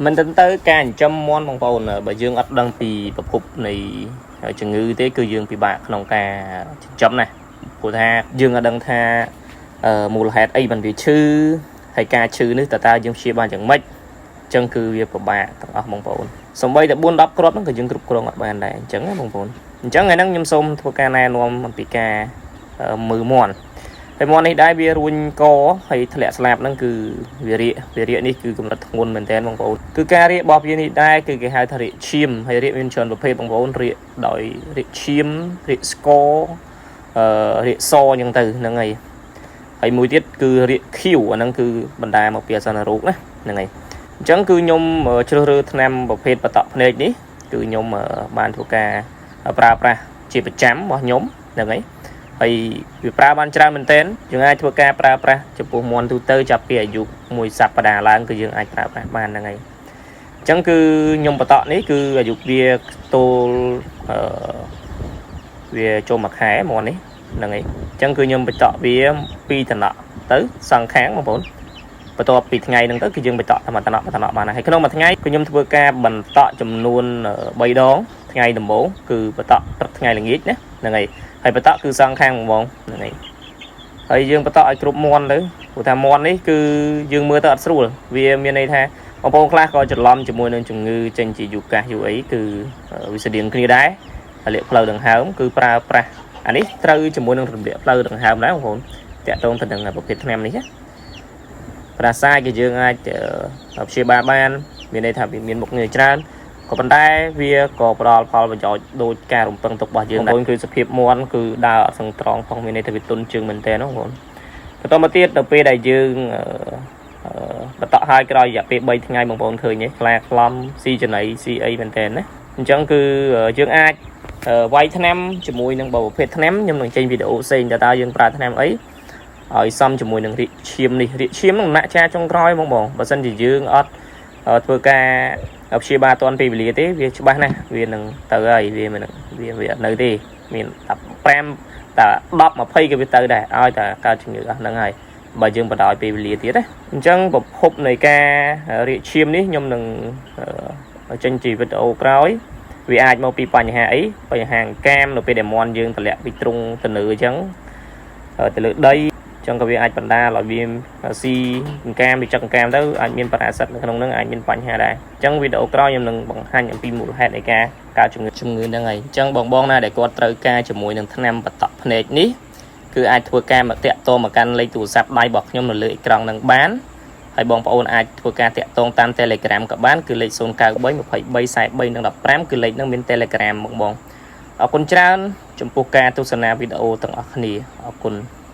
មិនត្រឹមទៅការចិញ្ចឹមមាន់បងប្អូនបើយើងអត់ដឹងពីប្រភពនៃជំងឺទេគឺយើងពិបាកក្នុងការចិញ្ចឹមណាស់ព្រោះថាយើងអត់ដឹងថាមូលហេតុអីបានវាឈឺហើយការឈឺនេះតើយើងព្យាបាលយ៉ាងម៉េចអញ្ចឹងគឺវាពិបាកទាំងអស់បងប្អូនសំបីតែ4 10គ្រាប់ហ្នឹងក៏យើងគ្រប់គ្រងអត់បានដែរអញ្ចឹងណាបងប្អូនអញ្ចឹងថ្ងៃហ្នឹងខ្ញុំសូមធ្វើការណែនាំអំពីការមើលមាន់ហើយមាន់នេះដែរវារួញកហើយធ្លាក់ស្លាប់ហ្នឹងគឺវារាកវារាកនេះគឺកម្រិតធ្ងន់មែនតើបងប្អូនគឺការរាករបស់វានេះដែរគឺគេហៅថារាកឈាមហើយរាកមានច្រើនប្រភេទបងប្អូនរាកដោយរាកឈាមរាកស្កររាកសអញ្ចឹងទៅហ្នឹងហើយហើយមួយទៀតគឺរាកខៀវអាហ្នឹងគឺបណ្ដាមកពីអាសន្នរោគណាហ្នឹងហើយអញ្ចឹងគឺខ្ញុំជ្រើសរើសថ្នាំប្រភេទបតក់ភ្នែកនេះគឺខ្ញុំបានធ្វើការប្រើប្រាស់ជាប្រចាំរបស់ខ្ញុំហ្នឹងហើយហើយវាប្រើបានច្រើនមែនទែនយើងអាចធ្វើការប្រើប្រាស់ចំពោះមាន់ទូទៅចាប់ពីអាយុមួយសប្តាហ៍ឡើងគឺយើងអាចប្រើប្រាស់បានហ្នឹងហើយអញ្ចឹងគឺខ្ញុំបតក់នេះគឺអាយុវាទល់អឺវាចូលមួយខែមាន់នេះហ្នឹងហើយអញ្ចឹងគឺខ្ញុំបតក់វាពីរតំណក់ទៅសងខាងបងប្អូនបន្ទាប់ពីថ្ងៃហ្នឹងទៅគឺយើងបតក់តែមួយតំណក់មួយតំណក់បានហើយក្នុងមួយថ្ងៃគឺខ្ញុំធ្វើការបន្តក់ចំនួន3ដងថ្ងៃដំបូងគឺបន្តក់ព្រឹកថ្ងៃល្ងាចណាហ្នឹងហើយហើយបន្តក់គឺសងខាងបងហ្នឹងហើយហើយយើងបន្តក់ឲ្យគ្រប់មាន់ទៅព្រោះថាមាន់នេះគឺយើងមើលទៅអត់ស្រួលវាមានន័យថាបងប្អូនខ្លះក៏ច្រឡំជាមួយនឹងជំងឺចេញជាយូកាសយូអីគឺវាស្តៀងគ្នាដែររលាកផ្លូវដង្ហើមគឺប្រើប្រាស់អានេះត្រូវជាមួយនឹងរលាកផ្លូវដង្ហើមដែរបងប្អូនតាក់ទងទៅនឹងប្រភេទថ្នាំនេះណាប្រាសាយក៏យើងអាចព្យាបាលបានមានន័យថាវាមានមុខងារច្រើនក៏ប៉ុន្តែវាក៏ផ្ដល់ផលប្រយោជន៍ដូចការរំពឹងទុករបស់យើងដែរបងប្អូនគឺសភាពមាន់គឺដើរអត់សឹងត្រង់ផងមានន័យថាវាទន់ជើងមែនតើបងប្អូនបន្តមកទៀតដល់ពេលដែលយើងបន្តឲ្យក្រោយរយៈពេល3ថ្ងៃបងប្អូនឃើញទេខ្លាខ្លំស៊ីចំណីស៊ីអីមែនតើណាអញ្ចឹងគឺយើងអាចវាយថ្នាំជាមួយនឹងប្រភេទថ្នាំខ្ញុំនឹងចេញវីដេអូផ្សេងតើយើងប្រើថ្នាំអីឲ្យសមជាមួយនឹងរាកឈាមនេះរាកឈាមនឹងណាក់ចាចុងក្រោយបងបងបើសិនជាយើងអត់ធ្វើការព្យាបាលតាន់ពេលវេលាទេវាច្បាស់ណាស់វានឹងទៅហើយវាមិនវាវាអត់នៅទេមានតែ5តែ10 20ក៏វាទៅដែរឲ្យតែកើតជំងឺអស់ហ្នឹងហើយបើយើងបណ្ដោយពេលវេលាទៀតណាអញ្ចឹងប្រភពនៃការរាកឈាមនេះខ្ញុំនឹងចេញជាវីដេអូក្រោយវាអាចមកពីបញ្ហាអីបញ្ហាកាមនៅពេលដែលមាន់យើងតម្លាក់ពីទ្រុងទៅលើអញ្ចឹងទៅលើដីចឹងក៏វាអាចបណ្ដាលឲ្យវាស៊ីអង្កាមវាចឹកអង្កាមទៅអាចមានប៉ារ៉ាស៊ីតនៅក្នុងហ្នឹងអាចមានបញ្ហាដែរអញ្ចឹងវីដេអូក្រោយខ្ញុំនឹងបង្ហាញអំពីមូលហេតុនៃការកើតជំងឺហ្នឹងហើយអញ្ចឹងបងបងណាដែលគាត់ត្រូវការជាមួយនឹងថ្នាំបតក់ភ្នែកនេះគឺអាចធ្វើការមកតាក់ទងមកកាន់លេខទូរស័ព្ទដៃរបស់ខ្ញុំនៅលើអេក្រង់ហ្នឹងបានហើយបងប្អូនអាចធ្វើការតាក់ទងតាម Telegram ក៏បានគឺលេខ093 23 43និង15គឺលេខហ្នឹងមាន Telegram បងបងអរគុណច្រើនចំពោះការទស្សនាវីដេអូទាំងអស់គ្នាអរគុណ។